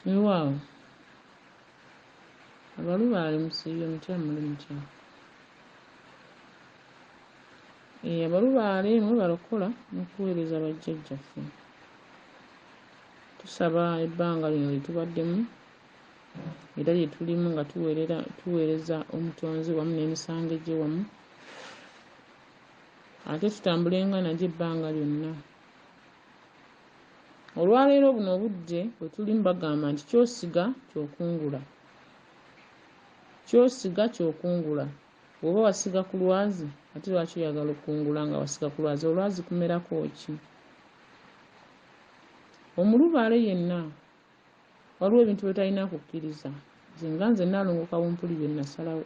Weewaawo abalubaale musiibye mutya muli mutya? Eh, abalubaale mwebale okukola n'okuweereza bajjajjaffe. Tusaba ebbanga lino lye tubaddemu era lye tulimu nga tuweerera tuweereza Omutonzi wamu n'emisango gye wamu ate tutambulenga nagyo ebbanga lyonna. Olwaleero buno obudde bwe tulimu bagamba nti ky'osiga ky'okungula. Ky'osiga ky'okungula. Bw'oba wasiga ku lwazi ate lwaki oyagala okukungula nga wasiga ku lwazi? Olwazi kumerako ki? Omulubaale yenna waliwo ebintu byotalina kukkiriza. Nze nga nze Nnaalongo Kawumpuli bye nnasalawo.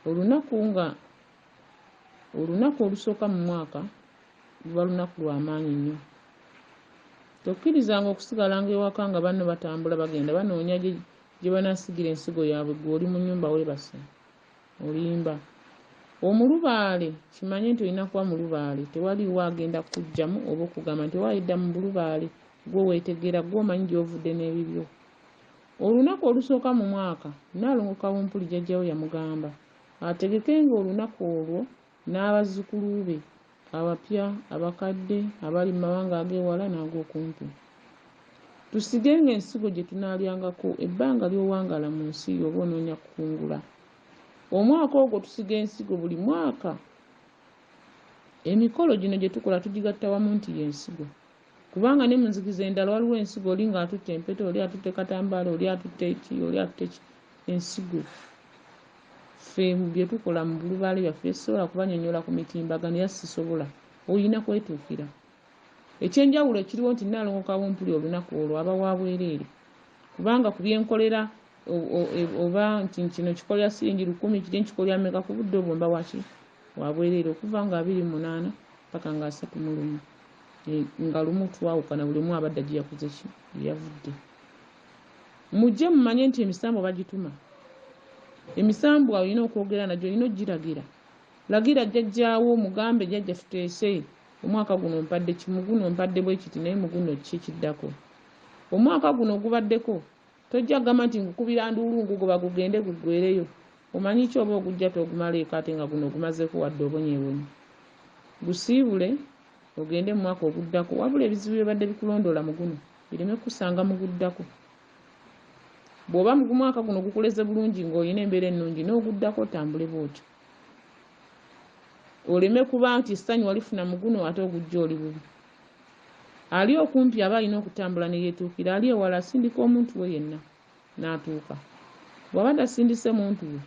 Olunaku nga olunaku olusooka mu mwaka luba lunaku lwa maanyi nnyo. Tokkirizanga okusigalanga ewaka nga banno batambula bagenda banoonya gye banaasigira ensigo yaabwe ggwe oli mu nnyumba weebase. Olimba. Omulubaale kimanye nti olina kuba mulubaale tewaliiwo agenda kukuggyamu oba okugamba nti owaaye dda mu bulubaale ggwe weetegeera ggwe omanyi gy'ovudde n'ebibyo. Olunaku olusooka mu mwaka Nnaalongo Kawumpuli jjajja we yamugamba ategekenga olunaku olwo n'abazzukulu be abapya, abakadde, abali mu mawanga ag'ewala n'ag'okumpi. Tusigenga ensigo gye tunaalyangako ebbanga ly'owangaala mu nsi yo oba onoonya kukungula. Omwaka ogwo tusiga ensigo buli mwaka. Emikolo gino gye tukola tugigatta wamu nti y'ensigo. Kubanga ne mu nzikiza endala waliwo ensigo oli ng'atutte empeta, oli atutte katambaala, oli atutte ki, oli atutte ki, ensigo. Ffe bye tukola mu bulubaale byaffe sisobola kubanyonyola ku mitimbagano era sisobola. Olina kwetuukira. Eky'enjawulo ekiriwo nti Nnaalongo Kawumpuli olunaku olwo aba wa bwereere kubanga ku bye nkolera e, oba nti kino kikolera siringi lukumi kiri nkikolera meka ku budde obwo mba waki wa bwereere okuva nga 28 paka nga 31 e, nga lumu twawukana buli omu abadda gye yakoze ki gye yavudde. Mujje mumanye nti emisambwa bagituma. Emisambwa olina okwogera nagyo, olina okugiragira. Lagira jjajjaawo mugambe jjajja tuteese omwaka guno mpadde ki, mu guno mpadde bwe kiti naye mu guno ki ekiddako. Omwaka guno ogubaddeko tojja kugamba nti ngukubira nduulu ngugoba gugende guggwereyo. Omanyi ki oba ogujja togumaleeko ate nga guno ogumazeeko wadde obonyeebonye. Gusiibule ogende mu mwaka oguddako wabula ebizibu ebibadde bikulondoola mu guno bireme kukusanga mu guddako. Bw'oba mu mwaka guno gukuleze bulungi ng'olina embeera ennungi n'oguddako otambule bw'otyo. Oleme kuba nti essanyu walifuna mu guno ate ogujja oli bubi. Ali okumpi aba alina okutambula ne yeetuukira, ali ewala asindika omuntu we yenna n'atuuka. Bw'aba tasindise muntu we,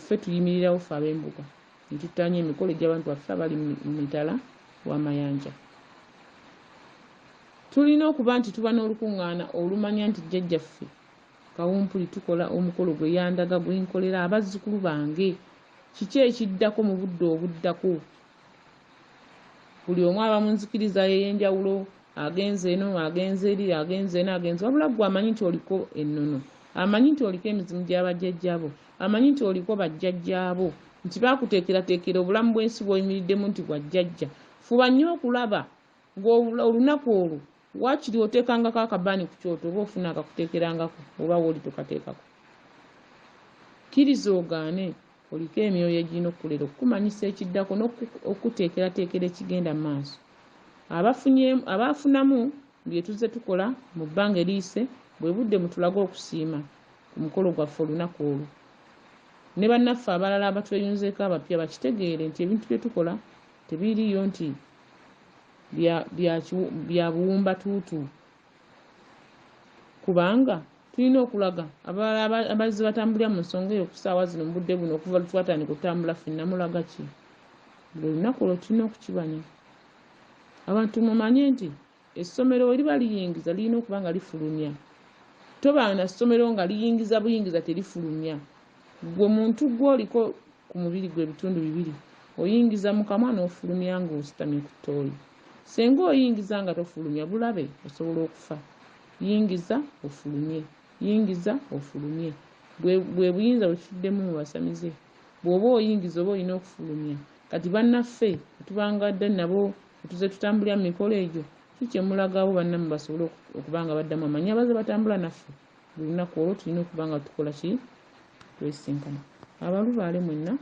ffe tuyimirirawo ffe ab'embuga ne tuttaanya emikolo egy'abantu baffe abali mu mitala w'amayanja. Tulina okuba nti tuba n'olukuŋŋaana olumanya nti jjajjaffe Kawumpuli tukola omukolo gwe yandaga gwe nkolera abazzukulu bange. Kiki ekiddako mu budde obuddako? Buli omu aba mu nzikiriza ye ey'enjawulo, agenze eno, agenze eri, agenze eno, agenze wabula ggwe amanyi nti oliko ennono, amanyi nti oliko emizimu gya bajjajjaabo, amanyi nti oliko bajjajjaabo, nti baakuteekerateekera obulamu bw'ensi bw'oyimiriddemu nti bwa jjajja. Fuba nnyo okulaba ng'olunaku olwo waakiri oteekangako akabaani ku kyoto oba ofuna akakuteekerangako oba wooli tokateekako. Kkiriza ogaane oliko emyoyo egirina okukulera okukumanyisa ekiddako n'okukuteekerateekera ekigenda mu maaso. Abaafunamu mu bye tuzze tukola mu bbanga eriyise bwe budde mutulage okusiima ku mukolo gwaffe olunaku olwo. Ne bannaffe abalala abatweyunzeeko abapya bakitegeere nti ebintu bye tukola tebiriiyo nti bya buwumbatuutu kubanga tulina okulaga abalala abazze batambulira mu nsonga eyo ku ssaawa zino mu budde buno okuva lwe twatandika okutambula ffenna mulaga ki? Buli lunaku olwo tulina okukibanya. Abantu mumanye nti essomero we liba liyingiza lirina okuba nga lifulumya. Toba na ssomero nga liyingiza buyingiza terifulumya. Ggwe muntu ggwe oliko ku mubiri gwo ebitundu bibiri, oyingiza mu kamwa n'ofulumya ng'ositamye ku ttooyi. Senga oyingiza nga tofulumya bulabe osobola okufa. Yingiza ofulumye, yingiza ofulumye. Bwe, bwe buyinza bwe tutuddemu mu basamize. Bw'oba oyingiza oba olina okufulumya. Kati bannaffe betubangadde nabo betuze tutambulira mu mikolo egyo, ki kye mulagawo bannammwe basobole okuba nga baddamu amanyi abaze batambula naffe? Buli lunaku olwo tulina okuba nga tukola ki? Twesinkana. Abalubaale mwenna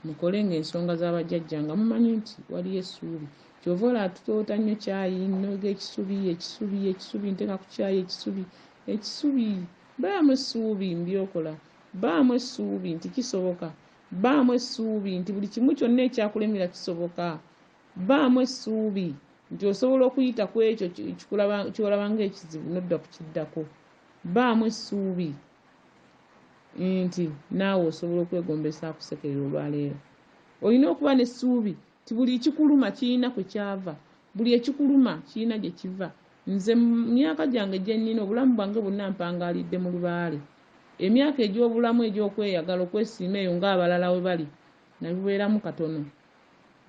mukole nga ensonga z'abajjajja nga mumanyi nti waliyo essuubi. Kyova olaba tutoota nnyo kyayi, nnoga ekisubi, ekisubi, ekisubi, nteeka ku kyayi ekisubi, ekisubi. Baamu essuubi mu by'okola. Baamu essuubi nti kisoboka. Baamu essuubi nti buli kimu kyonna ekyakulemera kisoboka. Baamu essuubi nti osobola okuyita ku ekyo ky'olaba ng'ekizibu n'odda ku kiddako. Baamu essuubi nti naawe osobola okwegombesa akusekerera olwaleero. Olina okuba n'essuubi nti buli ekikuluma kirina kwe kyava, buli ekikuluma kirina gye kiva. Nze mu myaka gyange gye nnina, obulamu bwange bwonna mpangaalidde mu lubaale. Emyaka egy'obulamu egy'okweyagala, okwesiima eyo ng'abalala we bali, nabibeeramu katono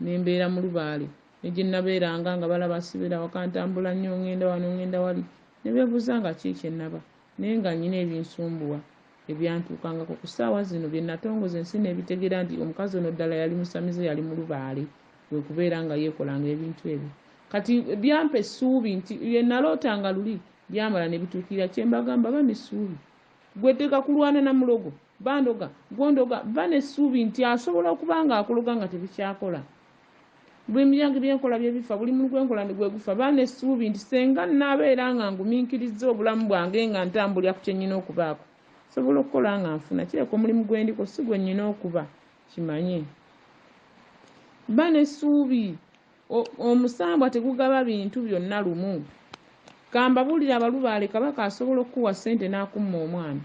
ne mbeera mu lubaale. Ne gye nnabeeranga nga balaba sibeera waka ntambula nnyo ŋŋenda wano ŋŋenda wali, ne beebuuza nga ki kye nnaba naye nga nnyina ebinsumbuwa ebyantuukangako. Ku ssaawa zino bye natongoza ensi n'ebitegeera nti omukazi ono ddala yali musamize, yali mulubaale, kwe kubeera nga yeekolanga ebintu ebyo. Kati byampa essuubi nti bye nalootanga luli byamala ne bituukirira. Kye mbagamba ba n'essuubi. Ggwe teeka kulwana na mulogo, bandoga, gw'ondoga, ba n'essuubi nti asobola okuba ng'akuloga nga tebikyakola. Buli byange bye nkola bye bifa, buli mulimu gwe nkola gwe gufa. Ba n'essuubi nti senga nnaabeera nga ngumiikirizza obulamu bwange nga ntambulira ku kye nnina okubaako, nsobola okukola nga nfuna. Kireka omulimu gwe ndiko si gwe nnina okuba, kimanye. Ba n'essuubi. Omusambwa tegugaba bintu byonna lumu. Kambabuulire abalubaale, Kabaka asobola okukuwa ssente n'akumma omwana.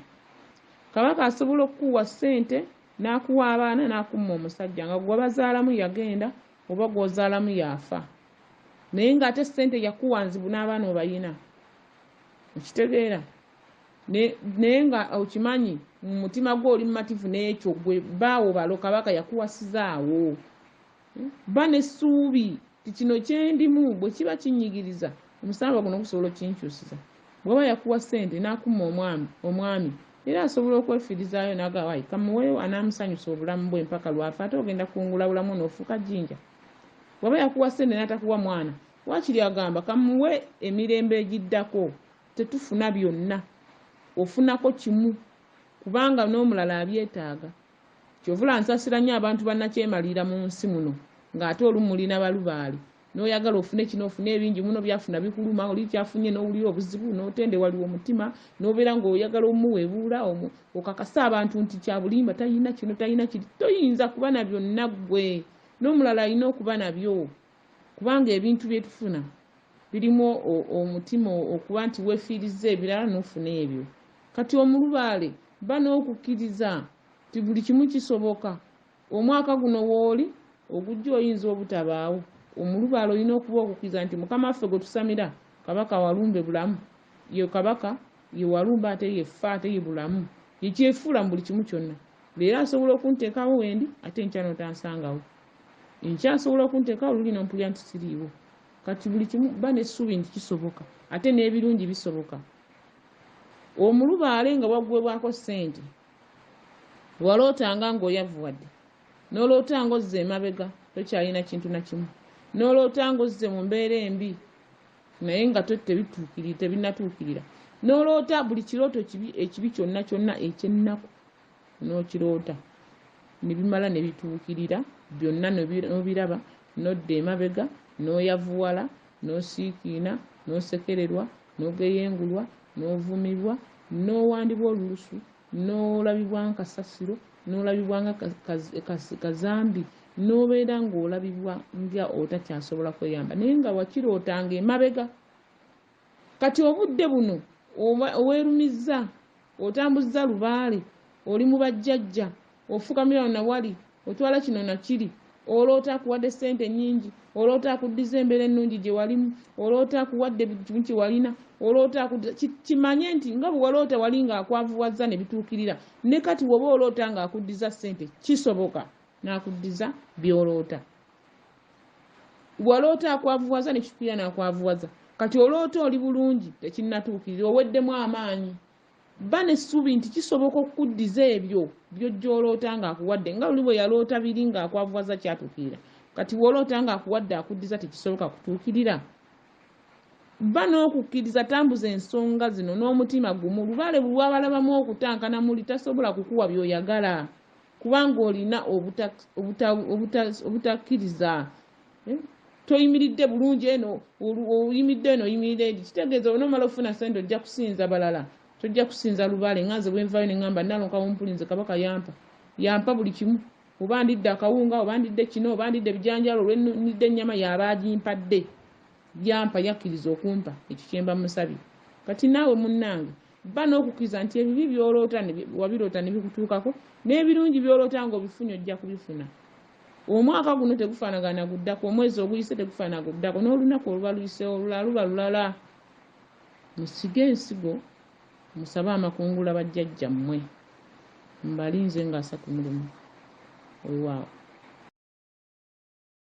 Kabaka asobola okukuwa ssente n'akuwa abaana n'akumma omusajja nga gwe wabazaalamu yagenda oba gw'ozaalamu y'afa naye ng'ate ssente yakuwa nzibu n'abaana obayina okitegeera naye nga okimanyi mu mutima gwo oli mumativu n'ekyo gwe baawo balo kabaka yakuwasizaawo ba n'essuubi nti kino kyendimu bwe kiba kinnyigiriza omusamba guno gusobola okinkyusiza. Bw'aba yakuwa ssente n'akumma omwami omwami era asobola okwefiirizaayo n'agamba ayi kamuweeyo anaamusanyusa obulamu bwe mpaka lw'afa ate ogenda kungula bulamu n'ofuuka jjinja. Bw'aba yakuwa ssente n'atakuwa mwana waakiri agamba kamuwe emirembe egiddako tetufuna byonna ofunako kimu kubanga n'omulala abyetaaga. Kyova olaba nsasira nnyo abantu bannakyemalirira mu nsi muno ng'ate olumu muli na balubaale n'oyagala ofune kino ofune ebingi muno byafuna bikuluma oli kyafunye n'owulira obuzibu n'otendewalirwa omutima n'obeera ng'oyagala omuweebuula okakase abantu nti kyabulimba talina kino talina kiri toyinza kuba na byonna ggwe n'omulala alina okuba nabyo kubanga ebintu bye tufuna birimu omutima okuba nti weefiirizza ebirala n'ofuna ebyo kati omulubaale ba n'okukkiriza nti buli kimu kisoboka. Omwaka guno wooli, ogujja oyinza obutabaawo. Omulubaale olina okuba okukkiriza nti Mukama waffe gwe tusamira, Kabaka Walumbe bulamu. Ye Kabaka, ye Walumbe ate ye ffa ate ye bulamu. Ye kyefuula mu buli kimu kyonna. Leero asobola okunteekawo wendi ate enkya n'otansangawo. Enkya asobola okunteekawo luli n'ompulira nti siriiwo. Kati buli kimu ba n'essuubi nti kisoboka ate n'ebirungi bisoboka. Omulubaale nga waggwebwako ssente. Walootanga ng'oyavuwadde, n'oloota ng'ozza emabega tokyalina kintu na kimu, n'oloota ng'ozze mu mbeera embi naye nga tebituukirira tebinnatuukirira, n'oloota buli kirooto kibi ekibi kyonna kyonna eky'ennaku n'okiroota ne bimala ne bituukirira byonna n'obiraba n'odda emabega n'oyavuwala n'osiikiina n'osekererwa n'ogeyengulwa n'ovumibwa n'owandibwa olulusu n'olabibwa nga kasasiro n'olabibwa nga kazambi n'obeera ng'olabibwa nga otakyasobola kweyamba naye nga wakirootanga emabega kati obudde buno oweerumizza otambuzza lubaale oli mu bajjajja ofukamira wano na wali otwala kino na kiri oloota akuwadde ssente nnyingi oloota akuddiza embeera ennungi gye walimu oloota akuwadde buli kimu kye walina oloota akuddiza kimanye nti nga bwe waloota wali ng'akwavuwazza ne bituukirira ne kati bw'oba oloota ng'akuddiza ssente kisoboka n'akuddiza by'oloota waloota akwavuwaza ne kituukirira n'akwavuwaza kati oloota oli bulungi tekinnatuukirira oweddemu amaanyi Ba n'essuubi nti kisoboka okukuddiza ebyo by'ojja oloota ng'akuwadde nga luli bwe yaloota biri ng'akwavuwaza kyatuukirira. Kati bw'oloota ng'akuwadde akuddiza tekisoboka kutuukirira? Ba n'okukkiriza, tambuza ensonga zino n'omutima gumu. Lubaale buli lw'abalabamu okutankana muli tasobola kukuwa by'oyagala kubanga olina obutakkiriza. Toyimiridde bulungi eno, oyimiridde eno, oyimiridde eri. Kitegeeza onoomala okufuna ssente ojja kusinza balala, tojja kusinza lubaale. Nga nze bwe nvaayo ne ŋŋamba Nnalongo Kawumpuli nze Kabaka yampa, yampa buli kimu. Oba ndidde akawunga, oba ndidde kino, oba ndidde ebijanjaalo, olwe ndidde ennyama, y'aba agimpadde. Yampa, yakkiriza okumpa ekyo kye mba musabye. Kati naawe munnange ba n'okukkiriza nti ebibi by'oloota wabiroota ne bikutuukako, n'ebirungi by'oloota ng'obifunye ojja kubifuna. Omwaka guno tegufaanagana guddako, omwezi oguyise tegufaanana guddako, n'olunaku oluba luyiseewo olulala luba lulala. Musige ensigo, musabe amakungula bajjajjammwe. Mbalinze nga 31. Weewaawo.